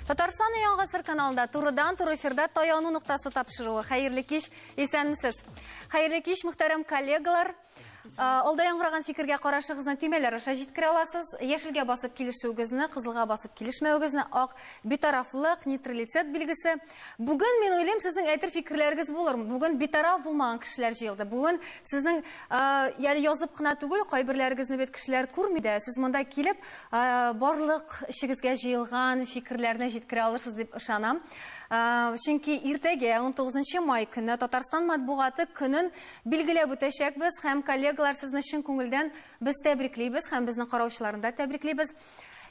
Татарстан Яңа гасыр каналында турыдан-туры эфирда Таяну ноктасы тапшыруы. Хәерле кич, исәнмесез. Хәерле кич, мөхтәрәм коллегалар. Алда яңгыраган фикергә карашыгызны төймәләр аша җиткерә аласыз. Яшелгә басып килешүегезне, кызылга басып килешмәвегезне, ак битарафлык, нейтралитет билгесе. Бүген, мин уйлыйм, сезнең әйтер фикерләрегез булыр. Бүген битараф булмаган кешеләр җыелды. Бүген сезнең әле язып кына түгел, кайберләрегезне бит кешеләр күрми дә. Сез монда килеп, Барлык эчегезгә җыелган фикерләрне җиткерә алырсыз дип ышанам. Чөнки иртәгә, 19 май көне, Татарстан матбугаты көнен билгеләп үтәчәкбез һәм, коллегалар, сезне чын күңелдән без тәбриклибез һәм безнең караучыларны да тәбриклибез.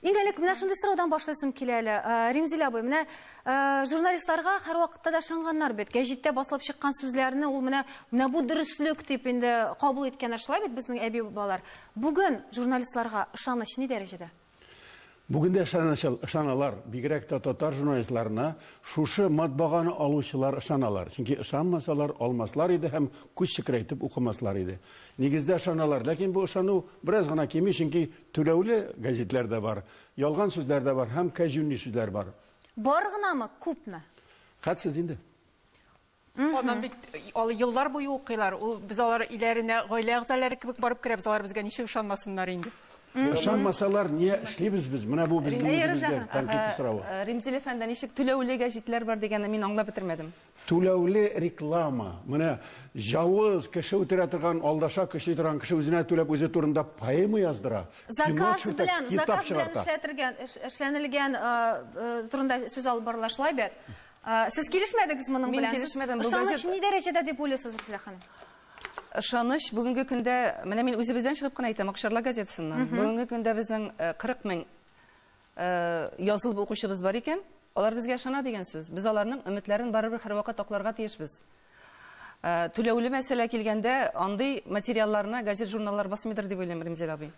Иң элек менә шундый сораудан башлыйсым килә әле. Римзил абый, менә журналистларга һәрвакытта да ышанганнар бит. Гәҗиттә басылып чыккан сүзләрне ул менә менә бу дөреслек дип инде кабул иткәннәр. Шулай бит безнең әби-бабалар. Бүген журналистларга ышаныч ни дәрәҗәдә? Бүген дә ышаналар, бигрәк тә татар журналистларына шушы матбаганы алучылар ышаналар. Чөнки ышанмасалар, алмаслар иде һәм күз чекрәйтеп укымаслар иде. Нигездә ышаналар, ләкин бу ышану бераз гына кими, чөнки түләүле гәзитләр дә бар, ялган сүзләр дә бар һәм кәҗүнни сүзләр бар. Бар гынамы, күпме? Хәтсез инде. Аннан бит ал еллар буе укыйлар. Ул без алар өйләренә гаилә әгъзалары кебек барып керәбез. Алар безгә ничек ышанмасыннар инде? Ышанмасалар, не эшлибез без? Менә бу безнең үзебезгә тәнкыйть соравы. Римзил әфәнде, ничек түләүле гәҗитләр бар дигәнне мин аңлап бетермәдем. Түләүле реклама. Менә явыз кеше үтерә торган, алдаша, көчли торган кеше үзенә түләп үзе турында поэма яздыра. Заказ белән, заказ белән эшләтелгән, эшләнелгән турында сүз алып барыла шулай бит? Сез килешмәдегез моның Мин белән? килешмәдем. Бу Ышаныч газет- ни дәрәҗәдә дип уйлыйсыз, Рузилә ханым? Ышаныч бүгенге көндә, менә мин үзебездән чыгып кына әйтәм, Акчарлак газетасыннан. Бүгенге көндә безнең 40 мең язылып укучыбыз бар икән, алар безгә ышана дигән сүз. Без аларның өметләрен барыбер һәрвакыт акларга тиешбез. Түләүле мәсьәлә килгәндә, андый материалларны газет-журналлар басмыйдыр дип уйлыйм, Римзил абый.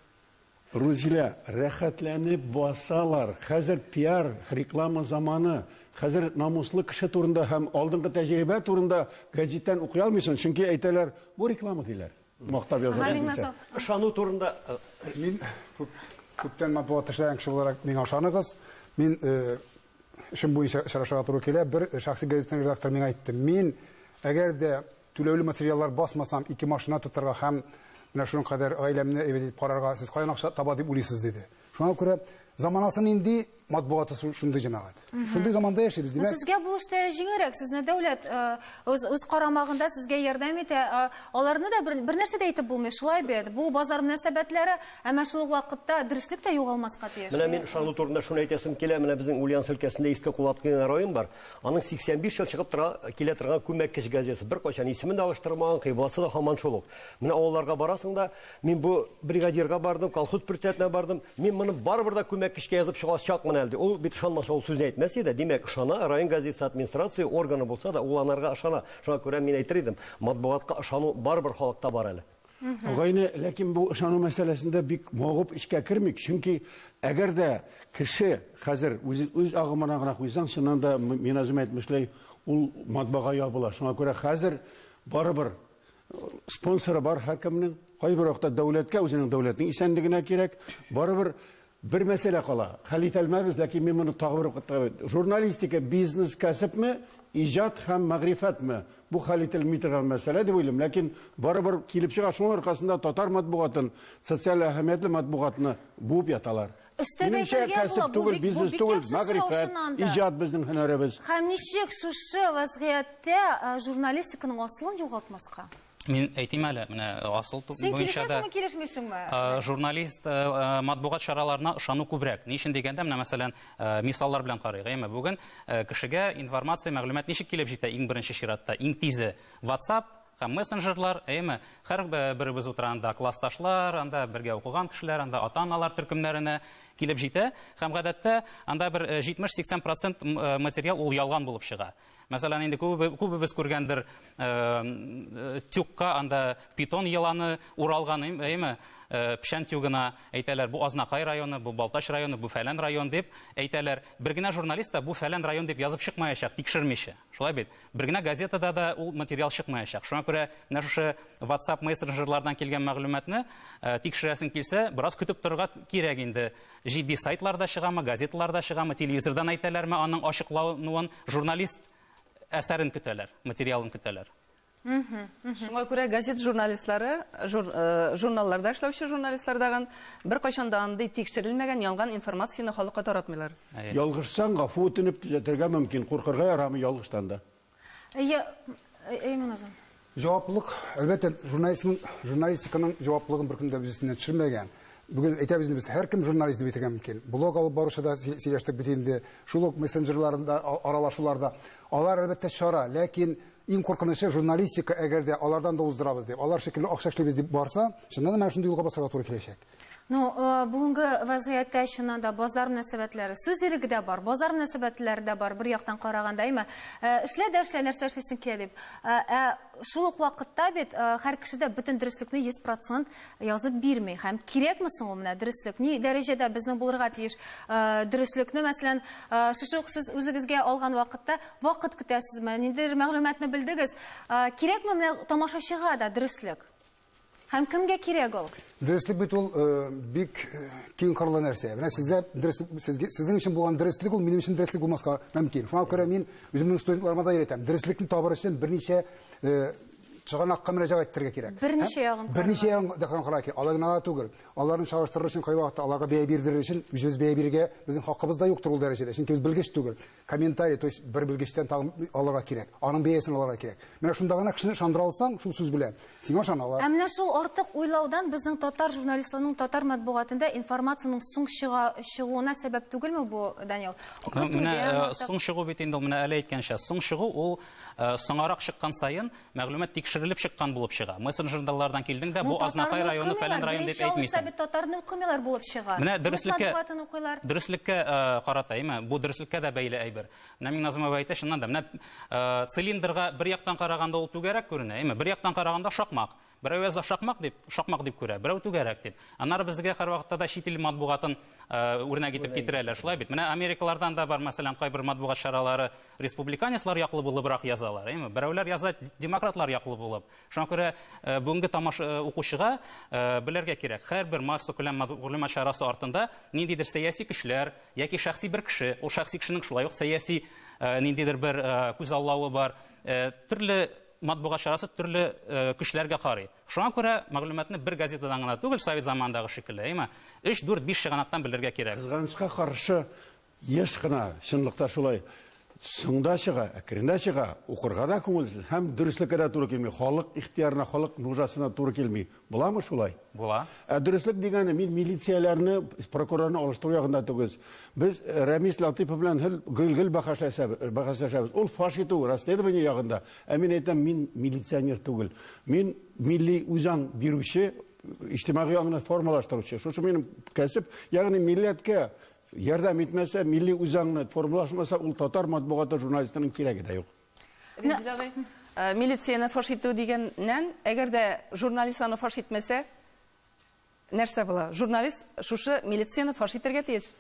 Рузилә, рәхәтләнеп басалар. Хәзер пиар, реклама заманы. Хәзер намуслы кеше турында һәм алдынгы тәҗрибә турында гәзиттән укый алмыйсың, чөнки әйтәләр, бу реклама диләр. Мактап язалар югыйсә. Ышану турында. Мин күп, күптән матбугатта эшләгән кеше буларак, миңа ышаныгыз. Мин эшем буенча очрашырга туры килә. Бер шәхси газетаның редакторы миңа әйтте, мин әгәр дә Түләүле материаллар басмасам, ике машина тотарга һәм менә шуның кадәр гаиләмне әйбәт итеп карарга сез каян акча таба дип уйлыйсыз, диде. Шуңа күрә заманасы нинди, матбугаты шундый җәмәгать. Шундый заманда яшибез, димәк. Сезгә бу эштә җиңелрәк, сезне дәүләт үз, үз карамагында сезгә ярдәм итә. Аларны да бер, бер нәрсә дә әйтеп булмый, шулай бит. Бу базар мөнәсәбәтләре, әмма шул ук вакытта дөреслек тә югалмаска тиеш. Менә мин ышану турында шуны әйтәсем килә, менә безнең Ульяновск өлкәсендә Иске Кулаткы дигән район бар. Аның 85 ел чыгып тора, килә торган Күмәк көч газетасы. Беркайчан исемен дә алыштырмаган, кыйбласы да һаман шул ук. Менә авылларга барасың да, мин бу бригадирга бардым, колхоз председателенә бардым, мин моны барыбер дә Күмәк көчкә язып чыгачакмын әле, ди. Ул бит ышанмаса, ул сүзне әйтмәс иде. Димәк, ышана, район газетасы администрация органы булса да, ул анарга ышана. Шуңа күрә мин әйтер идем, матбугатка ышану барыбер халыкта бар әле. Агайне, ләкин бу ышану мәсьәләсендә бик мавыгып эчкә кермик, чөнки әгәр дә кеше хәзер үзе үз агымына гына куйсаң, чыннан да Миназым әйтмешли, ул матбага ябыла. Шуңа күрә хәзер барыбер спонсоры бар һәркемнең. Кайбер вакытта дәүләткә, үзенең дәүләтнең исәнлегенә кирәк. Барыбер Бер мәсьәлә кала, хәл итә алмабыз, ләкин мин моны тагы бер вакытта Журналистика бизнес кәсепме, иҗат һәм мәгърифәтме? Бу хәл ителми торган мәсьәлә дип уйлыйм, ләкин барыбер килеп чыга. Шуның аркасында татар матбугатын, социаль әһәмиятле матбугатны буып яталар. Өстәп Минемчә, әйтергә була, кәсеп бу түгел, бик, бу бизнес бик түгел, яхшы сорау мәгърифәт, чыннан да. иҗат безнең һөнәребез. Һәм ничек шушы вазгыятьтә журналистиканың асылын югалтмаска? Мин әйтим әле, менә асыл Син буенча да килешәсеңме, килешмисеңме? Журналист матбугат чараларына ышану күбрәк. Ни өчен дигәндә, менә мәсәлән, мисаллар белән карыйк, әйеме? Бүген кешегә информация, мәгълүмат ничек килеп җитә иң беренче чиратта, иң тизе WhatsApp һәм мессенджерлар, әйеме? Һәр беребез утыра анда классташлар, анда бергә укыган кешеләр, анда ата-аналар төркемнәренә килеп җитә. Һәм гадәттә анда бер 70-80 процент материал ул ялган булып чыга. Мәсәлән, инде күбебез күргәндер, тюкка анда питон еланы уралган, әйеме? Печән тюгына әйтәләр, бу Азнакай районы, бу Балтач районы, бу фәлән район дип әйтәләр. Бер генә журналист та бу фәлән район дип язып чыкмаячак, тикшермичә. Шулай бит? Бер генә газетада да ул материал чыкмаячак. Шуңа күрә менә шушы WhatsApp мессенджерлардан килгән мәгълүматны тикшерәсең килсә, бераз көтеп торырга кирәк инде. Җитди сайтларда чыгамы, газеталарда чыгамы, телевизордан әйтәләрме аның ачыклануын, журналист әсәрен көтәләр, материалын көтәләр. Шуңа күрә газет журналистлары, журналларда эшләүче журналистлар дагын беркайчан да андый тикшерелмәгән ялган информацияне халыкка таратмыйлар. Ялгышсаң, гафу үтенеп төзәтергә мөмкин, куркырга ярамый ялгыштан да. Әйе, әйе, Миназым. Җаваплылык, әлбәттә, журналистның, журналистиканың җаваплылыгын беркем дә үз өстенә төшермәгән. Бүген әйтәбез инде без, һәркем журналист дип әйтергә мөмкин. Блог алып баручы да сөйләштек бит инде, шул ук мессенджерларында аралашуларда. Алар, әлбәттә, чара, ләкин иң куркынычы журналистика, әгәр дә алардан да уздырабыз дип, алар шикелле акча эшлибез дип барса, чыннан да менә шундый юлга басарга туры киләчәк. Ну, бүгенге вазгыятьтә чыннан да базар мөнәсәбәтләре, сүз иреге дә бар, базар мөнәсәбәтләре дә бар, бер яктан караганда, әйме? Эшлә дә эшлә, нәрсә эшлисең килә дип. Ә шул ук вакытта бит һәр кеше дә бөтен дөреслекне 100% язып бирми. Һәм кирәкме соң ул менә дөреслек? Ни дәрәҗәдә безнең булырга тиеш дөреслекне, мәсәлән, шушы ук сез үзегезгә алган вакытта вакыт көтәсезме? Ниндидер мәгълүматны белдегез. Кирәкме менә тамашачыга да дөреслек? Һәм кемгә кирәк ул? Дөреслек бит ул бик киң кырлы нәрсә. Менә сездә дөреслек, сезгә, сезнең өчен булган дөреслек ул минем өчен дөреслек булмаска мөмкин. Шуңа күрә мин үземнең студентларыма да өйрәтәм. Дөреслекне табыр өчен берничә чыганакка мөрәҗәгать итәргә кирәк. Берничә ягын карарга. Берничә ягын карарга кирәк. Алай гына да түгел. Аларны чагыштырыр өчен кайвакытта аларга бәя бирдерер өчен үзебез бәя бирергә безнең хакыбыз да юктыр ул дәрәҗәдә. Чөнки без белгеч түгел. Комментарий, то есть бер белгечтән тагын алырга кирәк. Аның бәясен алырга кирәк. Менә шунда гына кешене ышандыра алсаң, шул сүз белән, сиңа ышаналар. Ә менә шул артык уйлаудан безнең татар журналистларының татар матбугатында информациянең соң чыга чыгуына сәбәп түгелме бу, Данил? Ну, менә соң чыгу бит инде ул, менә әле әйткәнчә, соң чыгу ул соңарак чыккан саен мәгълүмат тикшерелеп чыккан булып чыга. Мессенджерлардан килдең дә, бу Азнакай районы, фәлән район дип әйтмисең. Бит татарны укымыйлар булып чыга. Менә дөреслеккә дөреслеккә карата, әйме? Бу дөреслеккә дә бәйле әйбер. Менә Миңназым абый әйтә, чыннан да, менә цилиндрга бер яктан караганда ул түгәрәк күренә, әйме? Бер яктан караганда шакмак. Берәү яза шакмак дип, шакмак дип күрә, берәү түгәрәк дип. Аннары безгә һәрвакытта да чит ил матбугатын үрнәк итеп китерәләр, шулай бит. Менә Америкалардан да бар, мәсәлән, кайбер матбугат чаралары республиканецлар яклы булыбрак язалар, әйеме? Берәүләр яза демократлар яклы булып. Шуңа күрә бүгенге тамаша укучыга белергә кирәк, һәрбер массакүләм мәгълүмат чарасы артында ниндидер сәяси көчләр яки шәхси бер кеше, ул шәхси кешенең шулай ук сәяси ниндидер бер күзаллавы бар, төрле матбугат чарасы төрле көчләргә карый. Шуңа күрә мәгълүматны бер газетадан гына түгел, совет заманындагы шикелле, әйеме? 3, 4, 5 чыганактан белергә кирәк. Кызганычка каршы, еш кына, чынлыкта шулай, соңда чыга, әкрендә чыга, укырга да күңелсез һәм дөреслеккә дә туры килми, халык ихтыярына, халык нужасына туры килми. Буламы шулай? Була. Ә дөреслек дигәне, мин милицияләрне, прокурорны алыштыру ягында түгел. Без Рәмис Латыйпов белән гел-гел бәхәсләшәбез. Ул фаш итү, расследование ягында. Ә мин әйтәм, мин милиционер түгел. Мин милли үзаң бирүче, иҗтимагый аңны формалаштыручы. Шушы минем кәсеп, ягъни милләткә ярдәм итмәсә, милли үзаңны формалашмаса, ул татар матбугаты журналистының кирәге дә юк. Рәмзил абый, милицияне фаш итү дигәннән, әгәр дә журналист аны фаш итмәсә, нәрсә була? Журналист шушы милицияне фаш итәргә тиеш.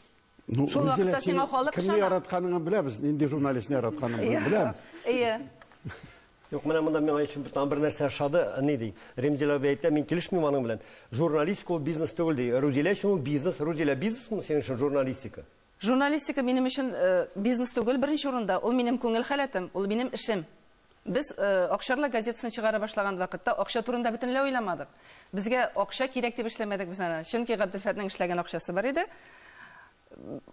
Ну, Шул вакытта сиңа халык ышана. Кемне яратканыңны беләбез, нинди журналистны яратканыңны беләм. Әйе. Юк, менә монда миңа өчен тагын бер нәрсә ошады. Ни ди? Ремзил абый әйтә, мин килешмим аның белән. Журналистика ул бизнес түгел ди. Рузилә өчен ул бизнес. Рузилә, бизнесмы синең өчен журналистика? Журналистика минем өчен бизнес түгел, беренче урында. Ул минем күңел халәтем, ул минем эшем. Без Акчарлак газетасын чыгара башлаган вакытта акча турында бөтенләй уйламадык. Безгә акча кирәк дип эшләмәдек без аны. Чөнки Габделфәтнең эшләгән акчасы бар иде.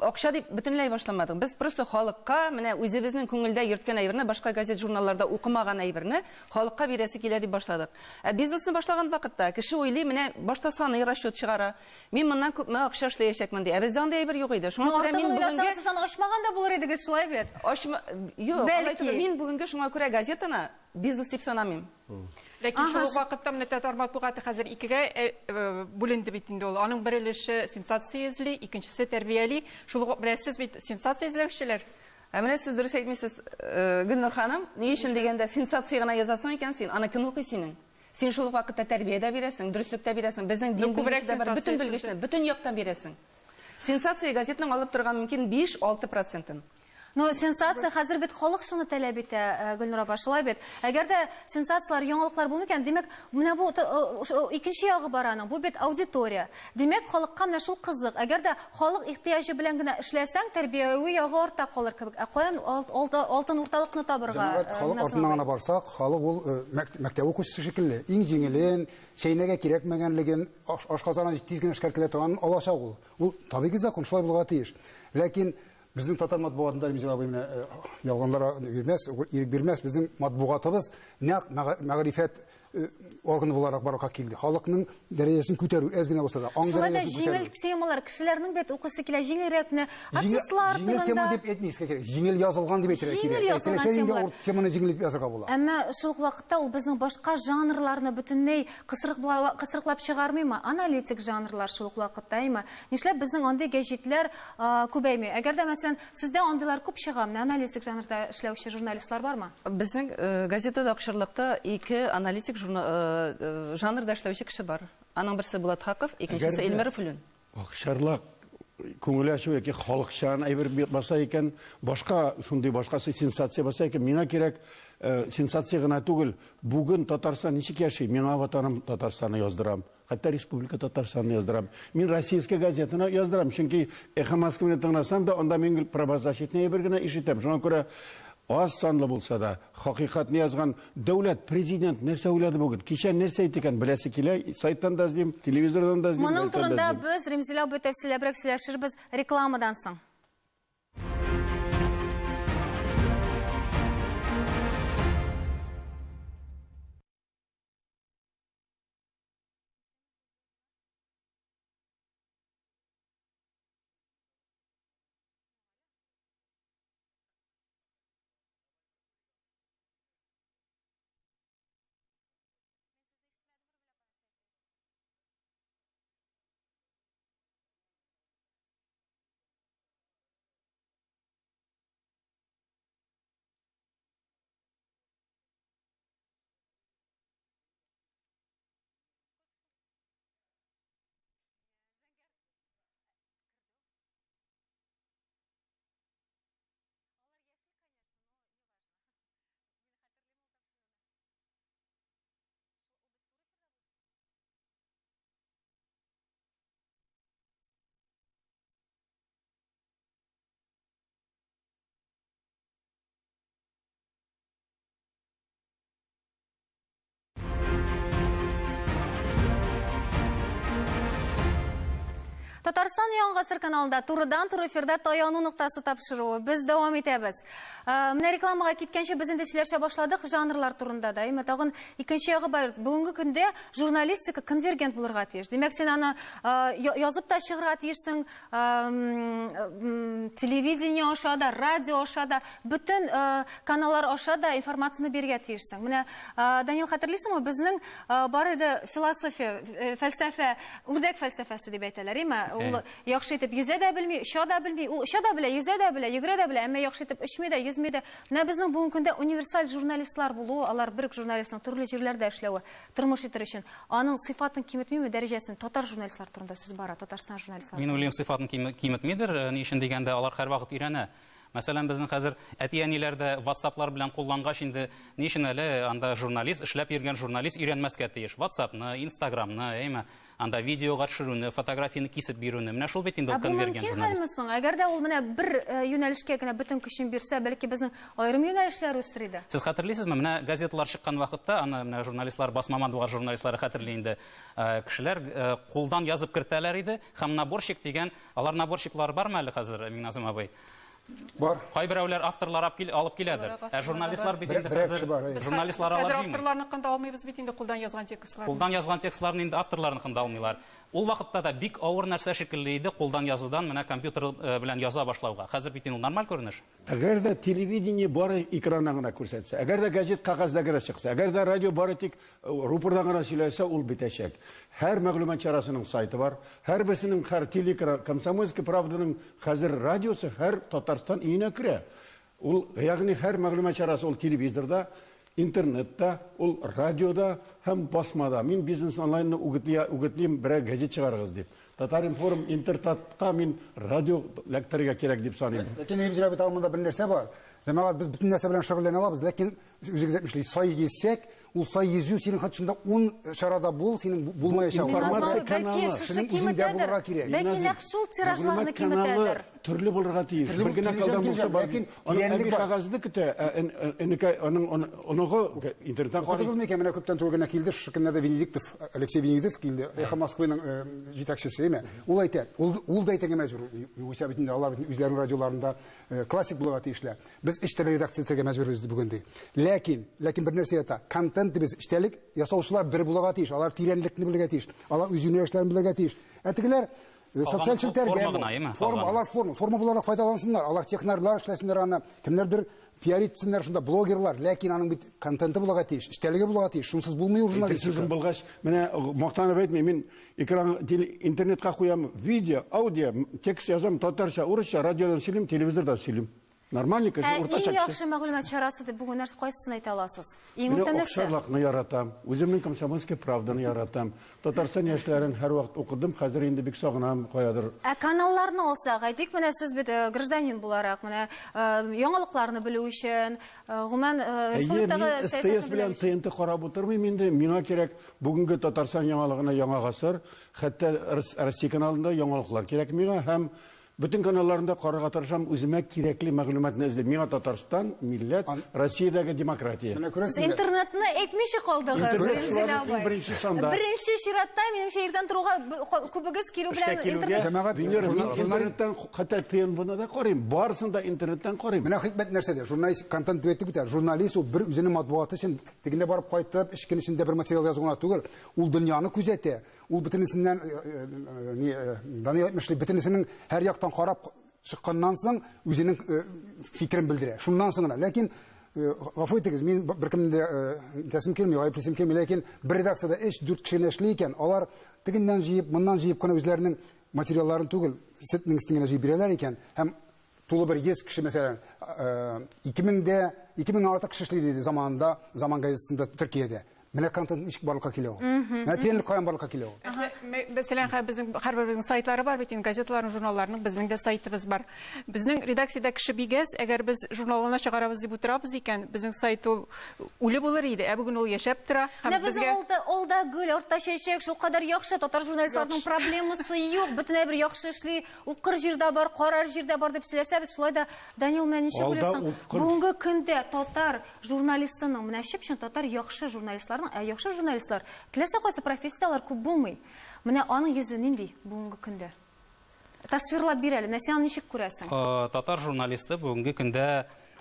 Акча дип бөтенләй башламадык. Без просто халыкка, менә үзебезнең күңелдә йөрткән әйберне, башка газет-журналларда укымаган әйберне халыкка бирәсе килә дип башладык. Ә бизнесны башлаган вакытта кеше уйлый, менә башта саный, расчет чыгара. Мин моннан күпме акча эшләячәкмен ди. Ә бездә андый әйбер юк иде. Шуңа күрә мин бүгенге Сез аны ачмаган да булыр идегез, шулай бит? Ачма, юк, алай түгел. Мин бүгенге шуңа күрә газетаны бизнес дип санамыйм. Ләкин шул ук вакытта менә татар матбугаты хәзер икегә бүленде бит инде ул. Аның бер өлеше сенсация эзли, икенчесе тәрбияли. Шул ук беләсез бит, сенсация эзләүчеләр. Ә менә сез дөрес әйтмисез, Гөлнур ханым. Ни өчен дигәндә, сенсация гына язасың икән син, аны кем укый синең? Син шул ук вакытта тәрбия дә бирәсең, дөреслек тә бирәсең. Безнең дин белгече дә бар, бөтен белгечне, бөтен яктан бирәсең. Сенсация газетның алып торырга мөмкин 5-6 процентын. Но сенсация хәзер бит халык шуны таләп итә, Гөлнур апа, шулай бит. Әгәр дә сенсацияләр, яңалыклар булмый икән, димәк, менә бу икенче ягы бар аның. Бу бит аудитория. Димәк, халыкка менә шул кызык. Әгәр дә халык ихтыяҗы белән генә эшләсәң, тәрбияви ягы артта калыр кебек. Ә каян алтын урталыкны табырга? Җәмәгать, халык артыннан гына барсак, халык ул мәктәп укучысы шикелле. Иң җиңелен, чәйнәгә кирәкмәгәнлеген, ашказанын тиз генә эшкәртелә торганын алачак ул. Ул табигый закон, шулай булырга тиеш. Ләкин безнең татар матбугатында Римзил абый менә ялганларга бирмәс, ирек бирмәс, безнең матбугатыбыз нәкъ мәгърифәт органы буларак барлыкка килде. Халыкның дәрәҗәсен күтәрү, әз генә булса да, аң Шулай да дәрәҗәсен күтәрү. җиңел темалар, кешеләрнең бит укысы килә, җиңелрәкне, артистлар Җиңел тема турында. дип әйтмәскә кирәк, җиңел язылган дип әйтергә Җиңел кирәк. язылган Теләсә нинди темалар. авыр теманы җиңел итеп язарга була. Әмма шул ук вакытта ул безнең башка жанрларны бөтенләй кысрыклап чыгармыймы? Аналитик жанрлар шул ук вакытта, әйме? Нишләп безнең андый гәҗитләр күбәйми? Әгәр дә, мәсәлән, сездә андыйлар күп чыга, менә аналитик жанрда эшләүче журналистлар бармы? Безнең газетада Акчарлакта ике аналитик жанрда эшләүче кеше бар. Аның берсе Булат Хаков, икенчесе Эльмира Фүлүн. Акчарлак күңел ачу яки халыкчан әйбер баса икән, башка шундый башкасы сенсация баса икән, миңа кирәк сенсация гына түгел. Бүген Татарстан ничек яши? Миңа ватаным Татарстанны яздырам. Хәтта Республика Татарстанны яздырам. Мин Российская газетаны яздырам, чөнки Эхо Москвы тыңласам да, анда мин правозащитный әйбер генә ишетәм. Шуңа күрә аз санлы булса да, хакыйкатьне язган дәүләт, президент нәрсә уйлады бүген? Кичә нәрсә әйтте икән, беләсе килә, сайттан да эзлим, телевизордан да эзлим, Моның газеттан да турында эзлим. без Римзил абый тәфсилләбрәк сөйләшербез рекламадан соң. Татарстан Яңа Гасыр каналында турыдан-туры эфирда таяну ноктасы тапшыруы. Без дәвам итәбез. Менә рекламага киткәнче без инде сөйләшә башладык жанрлар турында да. Әмма тагын икенче ягы бар. Бүгенге көндә журналистика конвергент булырга тиеш. Димәк, син аны язып та чыгарга тиешсең, телевидение аша да, радио аша да, бөтен каналлар аша да информацияне бирергә тиешсең. Менә, Данил, хәтерлисеңме, безнең бар иде философия, фәлсәфә, үрдәк фәлсәфәсе дип әйтәләр, әйме? Ул яхшы итеп йөзә дә белми, оча да белми, ул оча да белә, йөзә дә белә, йөгерә дә белә, әмма яхшы итеп очмый да, йөзми дә. Менә безнең бүгенге көндә универсаль журналистлар булуы, алар бер үк журналистның төрле җирләрдә эшләве, тормыш итер өчен, аның сыйфатын киметмиме, дәрәҗәсен? Татар журналистлар турында сүз бара, Татарстан журналистлары. Мин уйлыйм, сыйфатын киметмидер, ни өчен дигәндә, алар һәрвакыт өйрәнә. Мәсәлән, безнең хәзер әти-әниләр дә WhatsApp-лар белән куллангач, инде ни өчен әле анда журналист, эшләп йөргән журналист өйрәнмәскә тиеш? WhatsApp-ны, Instagram-ны, әйме, анда видеога төшерүне, фотографияне кисеп бирүне. Менә шул бит инде ул Ә бу конвергент мөмкин журналист. хәлме соң? Әгәр дә ул менә бер юнәлешкә генә бөтен көчен бирсә, бәлки безнең аерым юнәлешләр үсер иде. Сез хәтерлисезме, менә газеталар чыккан вакытта, аны менә журналистлар, басма матбугат журналистлары хәтерли инде, кешеләр кулдан язып кертәләр иде һәм наборщик дигән, алар наборщиклар бармы әле хәзер, Миңназым абый? Бар. Кайберәүләр авторлар алып киләдер. Ә журналистлар бит инде Берәр хәзер кеше бар, әйе. журналистлар алар Хәзер җыймый. авторларныкын да алмыйбыз бит инде, кулдан язган текстларны. Кулдан язган текстларны инде авторларныкын да алмыйлар. Ул вакытта да бик авыр нәрсә шикелле иде кулдан язудан менә компьютер белән яза башлауга. Хәзер бит инде ул нормаль күренеш. Әгәр дә телевидение бары экраннан гына күрсәтсә, әгәр дә газет кәгазьдә генә чыкса, әгәр дә радио бары тик рупордан гына сөйләсә, ул бетәчәк. Һәр мәгълүмат чарасының сайты бар, һәрберсенең һәр телекран, Комсомольская правданың хәзер радиосы һәр Татарстан өенә керә. Ул, ягъни һәр мәгълүмат чарасы ул телевизорда, интернетта, ул радиода һәм басмада. Мин бизнес онлайнны үгетли, үгетлим, берәр газет чыгарыгыз дип. Татар-информ, Интертатка мин радио лекторга кирәк дип саныйм. Ләкин Рәмзил абый, тагын монда бер нәрсә бар. Җәмәгать, без бөтен нәрсә белән шөгыльләнә алабыз, ләкин үзегез әйтмешли, сай йөзсәк, ул сай йөзү синең хатшында 10 чарада бул, синең булмаячак. Информация каналы. Шуның үзендә булырга кирәк. Бәлки нәкъ шул тиражларны киметәдер. Төрле булырга тиеш. Бер генә калдан булса бар. Аның әби кәгазьне көтә, ә энекә аның оныгы интернеттан карый. Укыдыгызмы икән, менә күптән түгел генә килде, шушы көннәрдә Венедиктов, Алексей Венедиктов килде, Эхо Москвының җитәкчесе, әйме? Ул әйтә, ул да әйтергә мәҗбүр. Югыйсә бит инде алар бит үзләренең радиоларында классик булырга тиешләр. Без өч төрле редакция итәргә мәҗбүрбез бүген ди. Ләкин, ләкин бер нәрсә ята. Контент дибез, эчтәлек ясаучылар бер булырга тиеш. Алар тирәнлекне белергә тиеш. Алар үз юнәлешләрен белергә тиеш. Ә тегеләр социаль челтәргә форма, алар форма, форма буларак файдалансыннар. Алар технарлар эшләсеннәр аны. Кемнәрдер пиар итсеннәр шунда блогерлар, ләкин аның бит контенты булырга тиеш, эчтәлеге булырга тиеш. Шунсыз булмый ул журналистика. Сүзем булгач, менә мактанып әйтмим, мин экран интернетка куям видео, аудио, текст язам татарча, урысча, радиодан сөйлим, телевизордан сөйлим. Нормальный кеше, уртача кеше. Иң яхшы мәгълүмат чарасы дип бүген нәрсә кайсысын әйтә аласыз? Иң үтемлесе. Акчарлакны яратам. Үземнең Комсомольская правданы яратам. Татарстан яшьләрен һәрвакыт укыдым, хәзер инде бик сагынам каядыр. Ә каналларны алсак, әйтик, менә сез бит гражданин буларак, менә яңалыкларны белү өчен, гомумән республикадагы СТС белән ТНТ карап утырмыйм инде. Миңа кирәк бүгенге Татарстан яңалыгына яңа гасыр, хәтта Россия каналында яңалыклар кирәк миңа һәм бөтен каналларында карарга тырышам, үземә кирәкле мәгълүматны эзлим. Миңа Татарстан, милләт, Россиядәге демократия. Сез интернетны әйтмичә калдыгыз, Рәмзил абый. Беренче санда. Беренче чиратта, минемчә, иртән торуга күбегез килү белән интернет. Җәмәгать, интернеттан хәтта ТНВны да карыйм, барысын да интернеттан карыйм. Менә хикмәт нәрсәдә? Журналист контент дип әйттек бит әле. Журналист ул бер үзенең матбугаты өчен тегендә барып кайтып, эш көн эчендә бер материал язу гына түгел, ул дөньяны күзәтә. Ул бөтенесеннән, ни, Данил әйтмешли, бөтенесенең һәр яктан карап чыкканнан соң үзенең фикерен белдерә. Шуннан соң гына. Ләкин гафу итегез, мин беркемне дә әйтәсем килми, гаеплисем килми, ләкин бер редакциядә 3-4 кеше генә эшли икән, алар тегеннән җыеп, моннан җыеп кына үзләренең материалларын түгел, сетнең өстен генә җыеп бирәләр икән һәм тулы бер 100 кеше, мәсәлән, 2000дә, 2000 артык кеше эшли диде заманында, Заман газетасында Төркиядә. Менә контент ничек барлыкка килә ул? Менә тирәнлек каян барлыкка килә ул? Мәсәлән, хәзер безнең һәрберебезнең сайтлары бар бит инде, газеталарның, журналларның, безнең дә сайтыбыз бар. Безнең редакциядә кеше бик әз, әгәр без журнал гына чыгарабыз дип утырабыз икән, безнең сайт ул үле булыр иде, ә бүген ул яшәп тора. Менә безнең алда, алда гөл, артта чәчәк, шулкадәр яхшы, татар журналистларының проблемасы юк, бөтен әйбер яхшы эшли, укыр җирдә бар, карар җирдә бар дип сөйләшәбез. Шулай да, Данил, менә ничек уйлыйсың, бүгенге көндә татар журналистының, менә чып-чын татар яхшы журналистларның, ә яхшы журналистлар теләсә кайсы профессиядә алар күп булмый. Менә аның йөзе нинди бүгенге көндә? Тасвирлап бир әле, менә син аны ничек күрәсең? Татар журналисты бүгенге көндә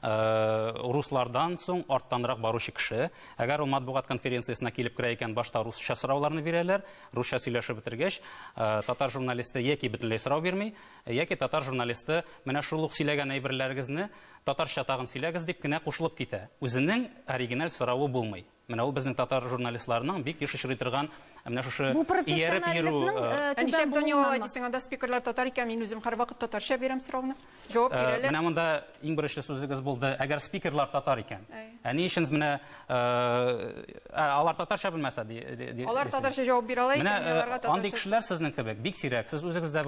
руслардан соң арттанрак баручы кеше. Әгәр ул матбугат конференциясенә килеп керә икән, башта русча сорауларны бирәләр. Русча сөйләшеп бетергәч, татар журналисты яки бөтенләй сорау бирми, яки татар журналисты менә шул ук сөйләгән әйберләрегезне татарча тагын сөйләгез дип кенә кушылып китә. Үзенең оригиналь соравы булмый. Менә ул безнең татар журналистларының бик еш очрый торган менә шушы ияреп йөрү. Ә нишләп Данил алай дисең, анда спикерлар татар икән, мин үзем һәрвакыт татарча бирәм сорауны. Җавап бирәләр. Менә монда иң беренче сүзегез булды, әгәр спикерлар татар икән. Ә ни өчен менә алар татарча белмәсә ди? Алар татарча җавап бирә ала икән, аларга татарча. Андый кешеләр сезнең кебек бик сирәк. Сез үзегез дә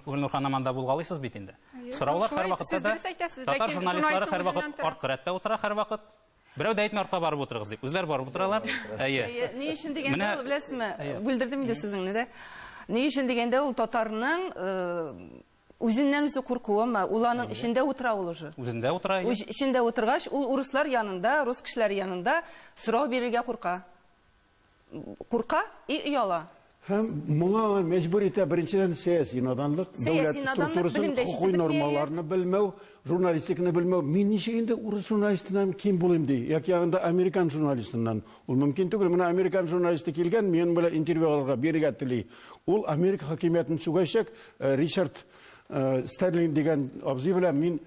Гөлнур ханым анда булгалыйсыз бит инде. Сораулар һәрвакытта да татар журналистлары һәрвакыт арткы рәттә утыра һәрвакыт. Берәү дә әйтми артка барып утырыгыз дип. Үзләре барып утыралар. Әйе. Ни өчен дигәндә ул, беләсезме, бүлдердем инде сүзеңне дә. Ни өчен дигәндә ул татарның үзеннән үзе куркуымы, ул аның эчендә утыра ул уже. Үзендә утыра. Эчендә утыргач, ул урыслар янында, рус кешеләре янында сорау бирергә курка. Курка и ояла. Һәм моңа мәҗбүр итә беренчедән сәяси наданлык, дәүләт структурасын, хокукый нормаларны белмәү, журналистиканы белмәү. Мин ничек инде урыс журналистыннан ким булыйм ди, яки анда американ журналистыннан. Ул мөмкин түгел. Менә американ журналисты килгән, минем белән интервью алырга бирергә тели. Ул Америка хакимиятен сүгәчәк, Ричард Стерлинг дигән абзый белән мин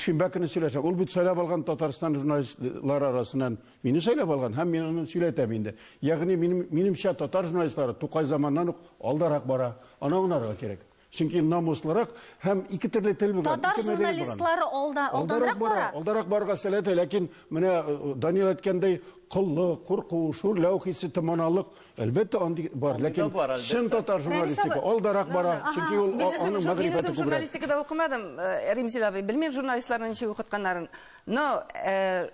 шимбә көне сөйләшәм. Ул бит сайлап алган Татарстан журналистлары арасыннан мине сайлап алган һәм мин аны сөйләтәм инде. Ягъни минем, минемчә татар журналистлары Тукай заманнан ук алдарак бара. Аны аңларга кирәк. Чөнки намуслырак һәм ике төрле тел булган. Татар журналистлары алда, алданрак бара. Алдарак барырга сәләте, ләкин менә э, Данил әйткәндәй, коллык, курку, шүрләү хисе, томаналык, әлбәттә, андый бар. Ләкин чын татар журналистика алдарак бара, чөнки ул аның мәгърифәте күбрәк. Журналистикада укымадым, э, Римзил абый, белмим журналистларны ничек укытканнарын. Но э,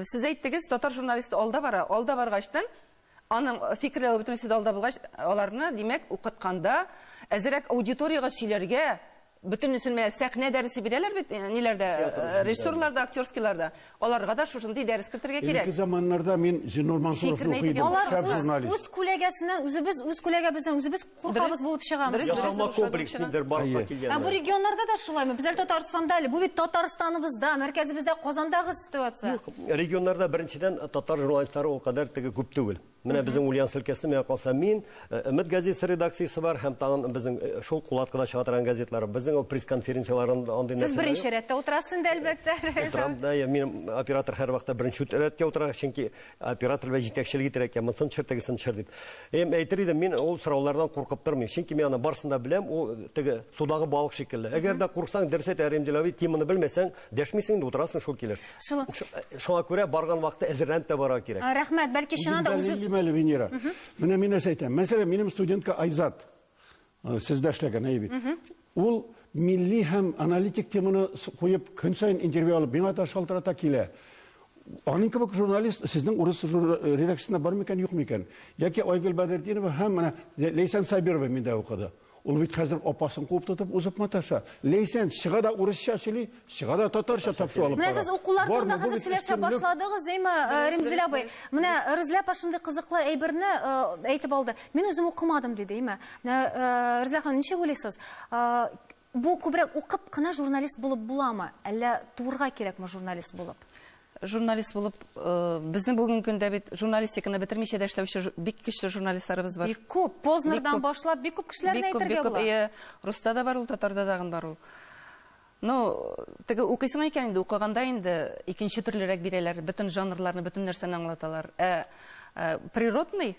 сез әйттегез, татар журналисты алда бара. Алда баргачтан Аның фикерләве бөтенесе дә алда булгач, аларны, димәк, укытканда әзерәк аудиториягә сөйләргә, бөтенесен менә сәхнә дәресе бирәләр бит, э, ниләрдә, э, режиссерларда, актерскийларда. Аларга да шушындый дәрес кертергә кирәк. Элекке заманнарда мин Зиннур Мансуровны укый идем, шәп журналист. Үз күләгәсеннән үзебез, үз күләгәбездән үзебез куркабыз булып чыгамыз. Ясалма комплекс нидер барлыкка килгән. Ә бу регионнарда да шулаймы? Без әле Татарстанда әле. Бу бит Татарстаныбызда, мәркәзебездә, Казандагы ситуация. Юк, регионнарда беренчедән татар журналистлары ул кадәр теге күп түгел. Менә безнең Ульяновск өлкәсендә миңа калса мин, э, Өмет газетасы редакциясе бар һәм тагын безнең э, шул Кулаткыда чыга торган газетлар. Безнең ул пресс-конференцияләрен андый Сез беренче рәттә утырасыз инде, әлбәттә. Утырам, да, я минем оператор һәрвакытта беренче рәткә утыра, чөнки оператор белән җитәкчелек итәргә икән, монысын төшер, тегесен төшер дип. Эм, әйтер идем, мин ул сораулардан куркып тормыйм. Чөнки мин аны барысын да беләм, ул теге судагы балык шикелле. Әгәр дә курксаң, дөрес әйтә Римзил абый, теманы белмәсәң, дәшмисең инде, утырасың шул килеш. Шул. Шуңа күрә барган вакытта әзерләнеп тә барырга кирәк. Рәхмәт, бәлки чыннан да үзе... Дәлиллим әле, Венера. Менә мин нәрсә әйтәм. Мәсәлән, минем студентка Айзат, э, сездә эшләгән, әйе бит. Ул милли һәм аналитик теманы куеп, көн саен интервью алып, миңа да шалтырата килә. Аның кебек журналист сезнең урыс э, редакциясендә бар микән, юк микән? Яки Айгөл Бәдертдинова һәм менә Ләйсән Сабирова миндә укыды. Ул бит хәзер апасын куып тотып узып маташа. Ләйсән чыга да урысча сөйли, чыга да татарча тапшу алып бара. Менә сез укулар турында хәзер сөйләшә башладыгыз, әйме, э, Римзил абый. Менә Рузилә апа шундый кызыклы әйберне э, әйтеп алды. Мин үзем укымадым диде, әйме. Менә э, Рузилә ханым, ничек уйлыйсыз? Бу күбрәк укып кына журналист булып буламы? Әллә туырга кирәкме журналист булып? Журналист булып, безнең бүгенге көндә бит журналистиканы бетермичә дә эшләүче бик көчле журналистларыбыз бар. Бик күп. Познердан башлап бик күп кешеләрне әйтергә була. Бик күп, Руста да бар ул, татарда тагын бар ул. Ну, теге укыйсың икән инде, укыганда инде икенче төрлерәк бирәләр, бөтен жанрларны, бөтен нәрсәне аңлаталар. Ә природный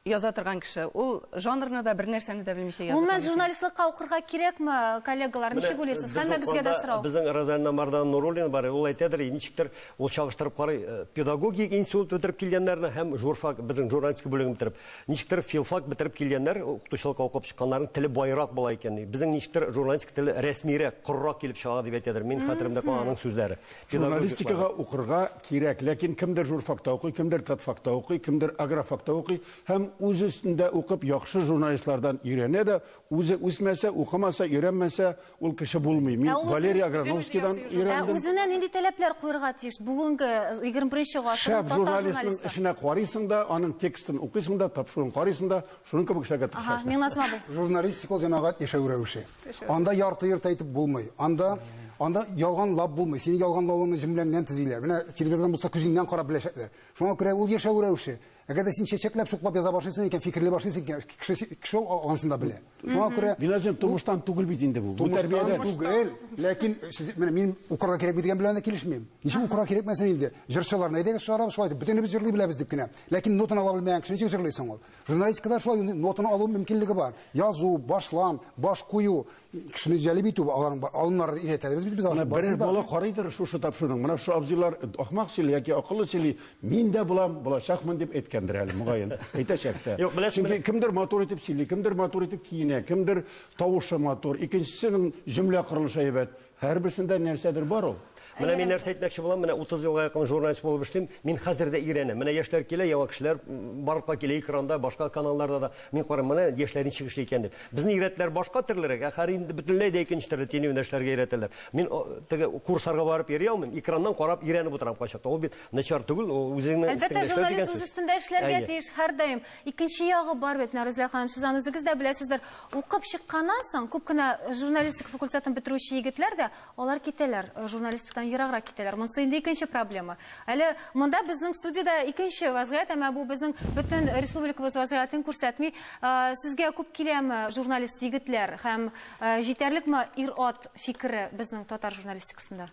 яза торган кеше, ул жанрны да, бер нәрсәне дә белмичә яза. Гомумән, журналистлыкка укырга кирәкме, коллегалар, ничек уйлыйсыз? Һәммәгезгә дә сорау. Безнең Розалина Мардан Нуруллина бар, ул әйтәдер, ничектер ул чагыштырып карый, э, педагогик институт бетереп килгәннәрне һәм журфак, безнең журналистика бүлеген бетереп, ничектер филфак бетереп килгәннәр, укытучылыкка укып чыкканнарның теле байрак була икән. Безнең ничектер журналистика теле рәсмирәк, корырак килеп чыга дип әйтәдер. Мин хәтеремдә калган аның сүзләре. Журналистикага укырга кирәк, ләкин кемдер журфакта укый, кемдер татфакта укый, кемдер агрофакта укый һәм үз өстендә укып яхшы журналистлардан өйрәнә дә, үзе үсмәсә, укымаса, өйрәнмәсә, ул кеше булмый. Мин Валерий Аграновскийдан өйрәндем. Ә үзенә нинди таләпләр куерга тиеш бүгенге 21 гасырның Шәп журналистның эшенә карыйсың да, аның текстын укыйсың да, тапшыруын карыйсың да, шуның кебек эшләргә тырышасың. Ага, Миңназым абый. Журналистика ул җәмәгать яшәү рәвеше. Анда ярты-йорты әйтеп булмый. Анда анда ялганлап булмый. Синең ялганлавыңны җөмләңнән төзиләр. Менә телевизордан булса күзеңнән карап беләчәкләр. Шуңа күрә ул яшәү рәвеше. Әгәр дә син чәчәкләп, чуклап яза башлыйсың икән, фикерли башлыйсың икән, кеше кеше анысын да белә. Шуңа күрә Миназым тормыштан түгел бит инде бу. Бу тәрбиядән түгел. Ләкин сез менә мин укырга кирәк дигән белән дә килешмим. Ничек укырга кирәкмәсен инде? Җырчыларны әйдәгез чыгарабыз шулай итеп, бөтенебез җырлый беләбез дип кенә. Ләкин нотаны ала белмәгән кеше ничек җырлый соң ул? Журналистикада шулай нотаны алу мөмкинлеге бар. Язу, башлам, баш кую, кешене җәлеп итү, аларның алымнарын өйрәтәбез бит без аларны. Менә берәр бала карыйдыр шушы тапшыруның. Менә шушы абзыйлар ахмак сөйли яки акыллы сөйли. Мин дә булам, булачакмын дип әйткәндер әле, мөгаен. Әйтәчәк тә. Юк, беләсезме? Чөнки кемдер матур итеп сөйли, кемдер матур итеп киенә, кемдер тавышы матур, икенчесенең җөмлә корылышы әйбәт. Һәрберсендә нәрсәдер бар ул. Менә мин нәрсә әйтмәкче булам, менә 30 елга якын журналист булып эшлим, мин хәзер дә өйрәнәм. Менә яшьләр килә, яңа кешеләр барлыкка килә экранда, башка каналларда да. Мин карыйм, менә яшьләр ничек эшли икән дип. Безне өйрәттеләр башка төрлерәк, ә хәзер инде бөтенләй дә икенче төрле телевидение эшләргә өйрәтәләр. Мин теге курсларга барып йөри алмыйм, экраннан карап өйрәнеп утырам кайчакта. Ул бит начар түгел, ул үзеңнең Әлбәттә, өстеңдә эшләү дигән журналист үз сүз. өстендә эшләргә Әйе. тиеш һәрдаим. Икенче ягы бар бит, менә Рузилә ханым, сез аны үзегез дә беләсездер. Укып чыкканнан соң, күп кенә журналистика факультетын бетерүче егетләр дә, алар китәләр, э, журналистикадан ераграк китәләр. Монысы инде икенче проблема. Әле монда безнең студиядә икенче вазгыять, әмма бу безнең бөтен республикабыз вазгыятен күрсәтми. Э, сезгә күп киләме журналист егетләр һәм э, җитәрлекме ир-ат фикере безнең татар журналистикасында?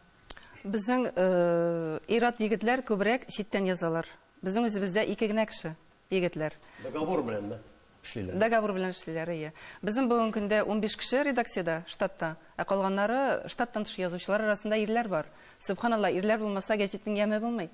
Безнең ир-ат егетләр күбрәк читтән язалар. Безнең үзебездә ике генә кеше, егетләр. Договор беләнме? эшлиләр. Договор белән эшлиләр, әйе. Безнең бүгенге көндә 15 кеше редакциядә, штатта, ә калганнары штаттан тыш язучылар арасында ирләр бар. Сөбханалла, ирләр булмаса, гәҗитнең яме булмый.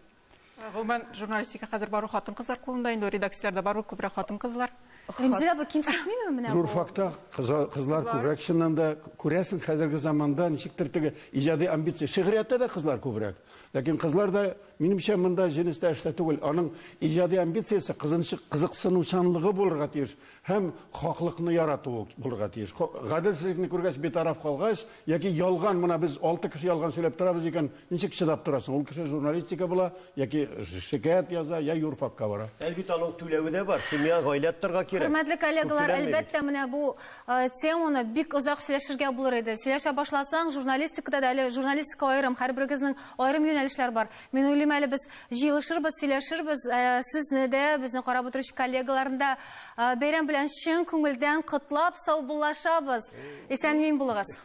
Гомумән, журналистика хәзер бары хатын-кызлар кулында инде, редакцияләрдә барыбер күбрәк хатын-кызлар. Ремзилә бу кимсетмиме менә бу? Журфакта кызлар күбрәк чыннан да, күрәсең, хәзерге заманда ничектер теге иҗади амбиция. Шигърияттә дә кызлар күбрәк. Ләкин кызлар да, минемчә, монда җенестә эштә түгел. Аның иҗади амбициясе кызыксынучанлыгы булырга тиеш һәм хаклыкны яратуы булырга тиеш. Гаделсезлекне күргәч, битараф калгач, яки ялган, менә без 6 кеше ялган сөйләп торабыз икән, ничек чыдап торасың? Ул кеше журналистика була, яки шикаять яза, я юрфакка бара. Әлбәттә, аның түләве дә бар, семья, гаилә тотарга кирәк. Хөрмәтле коллегалар, Күп түләнми бит. әлбәттә, менә бу теманы бик озак сөйләшергә булыр иде. Сөйләшә башласаң, журналистикада да әле журналистика аерым, һәрберегезнең аерым юнәлешләр бар. Мин уйлыйм, әле без җыелышырбыз, сөйләшербез, сезне дә, безне карап утыручы коллегаларны да бәйрәм белән чын күңелдән котлап, саубуллашабыз. Исән-имин булыгыз.